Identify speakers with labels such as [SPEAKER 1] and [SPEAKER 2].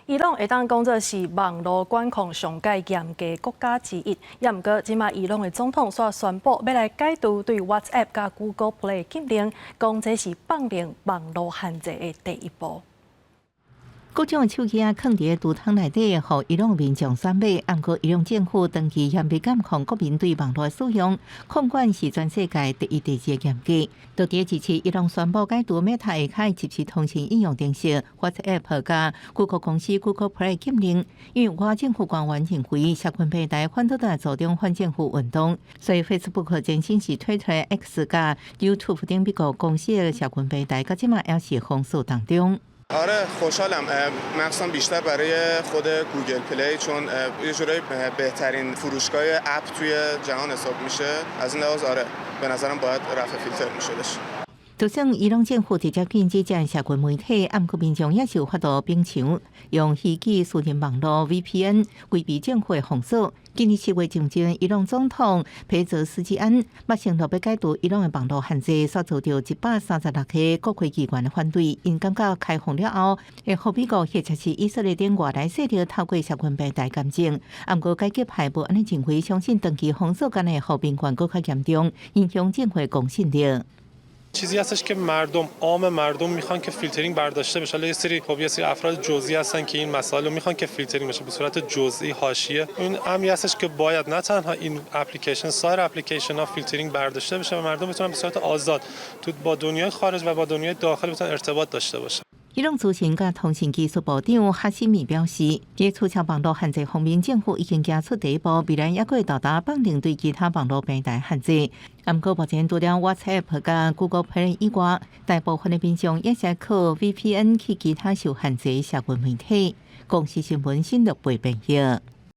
[SPEAKER 1] 伊朗會當講做是網路管控上蓋嚴格國家之一，也毋過這馬伊朗的總統煞宣布欲來解除對 WhatsApp 佮 Google Play 禁令，講這是放寬網路限制的第一步。
[SPEAKER 2] 各種手機仔囥佇櫥窗內底，予伊朗民眾選買。毋過伊朗政府長期嚴密監控國民對網路使用，控管是全世界第一、第二嚴格。到底這次伊朗宣布解除 Meta 下即時通訊應用程式 WhatsApp 佮 Google 公司 Google Play 禁令，因為外政府官員認為社群平台反倒會助長反政府運動，所以 Facebook 前身是推出 X 佮 YouTube 等美國公司的社群平台，到這馬也是封鎖當中。
[SPEAKER 3] آره خوشحالم مخصوصا بیشتر برای خود گوگل پلی چون یه جورایی بهترین فروشگاه اپ توی جهان حساب میشه از این لحاظ آره به نظرم باید رفع فیلتر میشدش。
[SPEAKER 2] 就算伊朗政府直接禁止這社群媒體，毋過民眾也是有法度勉強用虛擬私人網路 VPN 規避政府的封鎖。今年7月中旬，伊朗總統裴澤斯基安嘛承諾欲解除伊朗的網路限制，煞遭著136個國會議員的反對。𪜶感覺開放了後，會予美國或者是以色列等外來勢力透過社群平台監視。毋過改革派無按呢認為，相信長期封鎖敢會予民怨閣較嚴重，影響政府的公信力。
[SPEAKER 4] چیزی هستش که مردم عام مردم میخوان که فیلترینگ برداشته بشه. حالا یه سری خب یه سری افراد جزئی هستن که این مسائل رو میخوان که فیلترینگ بشه به صورت جزئی حاشیه. این امری هستش که باید نه تنها این اپلیکیشن، سایر اپلیکیشن ها فیلترینگ برداشته بشه و مردم بتونن به صورت آزاد تو با دنیای خارج و با دنیای داخل بتونن ارتباط داشته باشن。
[SPEAKER 2] 伊朗資訊佮通訊技術部長哈希米表示，佇取消網路限制方面，政府已經行出第一步，未來猶閣會大膽放寬對其他網路平台限制。毋過目前除了 WhatsApp 佮 Google Play 以外，大部分的民眾也是靠 VPN 去其他受限制社群媒體。公視新聞新樂貝編譯。